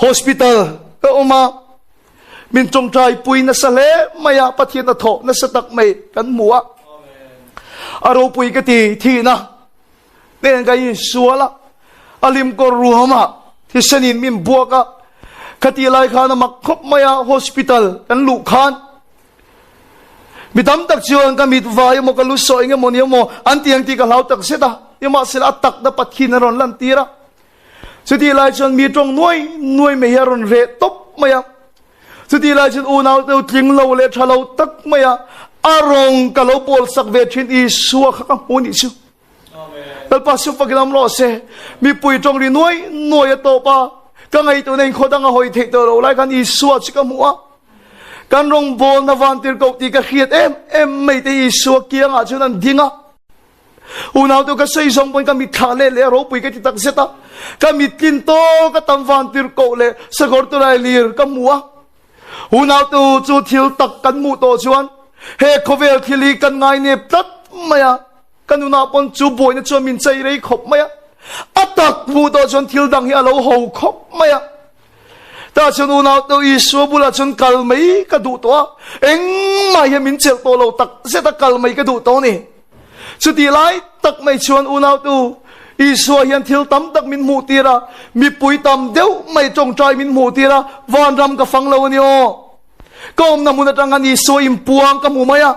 Hospital ka awm a, min tawngtai pui nasa hle mai a, Pathian a thawh nasa tak mai kan hmu a. A ropui ka ti thihna nen ka insual a, a lim kawr ruam a, thisenin min buak a, khatih lai khan a mak khawp mai a, hospital kan luh khan Mi tam tak chuan ka mit vai emaw ka lu saw eng emaw ni emaw an ti ang tih ka hlau tak zet a, nimahsela a takna Pathian a rawn lantir a. Chutih lai chuan mi tawng nuai nuai mai hi a rawn reh tawp mai a. Chutih lai chuan unau deuh tling lo leh tha lo tak mai a, a rawng ka lo pawl sak ve thin Isua kha ka hmu nih chu. Lalpa su fakin awm rawh se. Mipui tawng ri nuai nuai a tawp a, ka ngaihtuahna in khaw dang a hawi theih tawh lo lai khan Isua chu ka hmu a. Kan rawngbawlna vantir koh tih ka hriat em em mai te Isua kiangah chuan an ding a. Unau tu ka sawi zawng pawn ka mitthla leh leh a ropui ka ti tak zet a. Ka mit tlin tawk a tam vantir koh leh sakawr tulai lir ka hmu a. Unau tu chu thil tak kan hmuh tawh chuan he khawvel thil hi kan ngai nep tlat mai a. Ka nunah pawn chu buaina chuan min chei rei khawp mai a. A tak hmuh tawh chuan thil dang hi a lo ho khawp mai a. Tah chuan unau te Isua bulah chuan kal mai ka duh tawh a, engmah hian min chelh tawh lo tak zet a kal mai ka duh tawh a ni. Chutih lai tak mai chuan unau te Isua hian thil tam tak min hmuh tir a, mipui tam deuh mai tawngtai min hmuh tir a, vanram ka fang lo a ni aw. Ka awmna hmun atang khan Isua inpuang ka hmu mai a.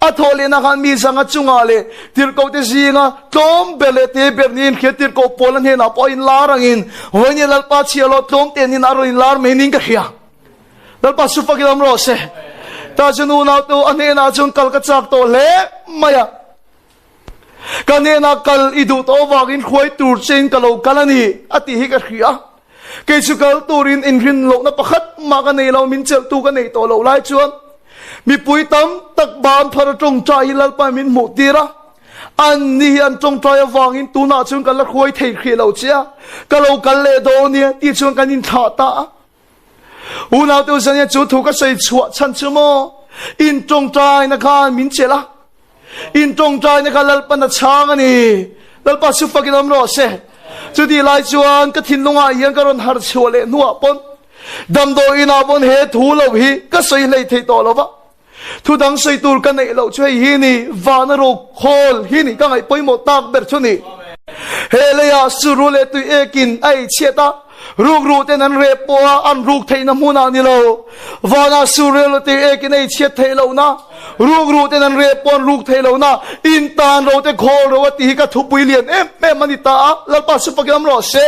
A thawh lehna khan mi zanga chungah leh tirhkohte zinga tlawm ber leh te ber niin hria tirhkoh Paula hnenah pawh a inlar angin, Vawiin Lalpa chhia lo tlawm te nin a rawn inlar mai niin ka hria. Lalpa su fakin awm rawh se. Tah chuan unaute u, a hnenah chuan kal ka chak tawh hle mai a. Ka hnenah kal i duh tawh avangin hruai tur chein ka lo kal a ni, a tih hi ka hria. Kei chu kal turin inrin lohna pakhat mah ka nei lo, min chelhtu ka neih tawh loh lai chuan mipui tam tak ban phar a tawngtai hi Lalpa min hmuh tir a. An ni hi an tawngtai avangin tunah chuan ka la hruai thei hrih lo che a, ka lo kal leh dawn nia tih chuan kan inthlah ta a. Unaute u zania chu thu ka sawi chhuah chhan chu maw in tawngtaina khan min chelh a, in tawngtaina kha Lalpan a chhang a ni. Lalpa chu fakin awm rawh se. Chutih lai chuan ka thinlungah hian ka rawn harh chhuah leh hnuah pawn damdawi inah pawn he thu lo hi ka sawi hlei thei tawh lo va. Thu dang sawi tur ka neih loh chu hei hi ni, vana ro khawl hi ni ka ngaih pawimawh tak ber chu ni. He leiah suru leh tui ekin a ei chhiat a, rukru ten an reh pawh a, an ruk theihna hmunah ni lo. Vanah suru leh tui ekin a ei chhiat theih lohna, rukru ten an reh pawh an ruk theih lohna, in tan ro te khawl ro a tih hi ka thupui lian em em a ni ta a, Lalpa chu fakin awm rawh se.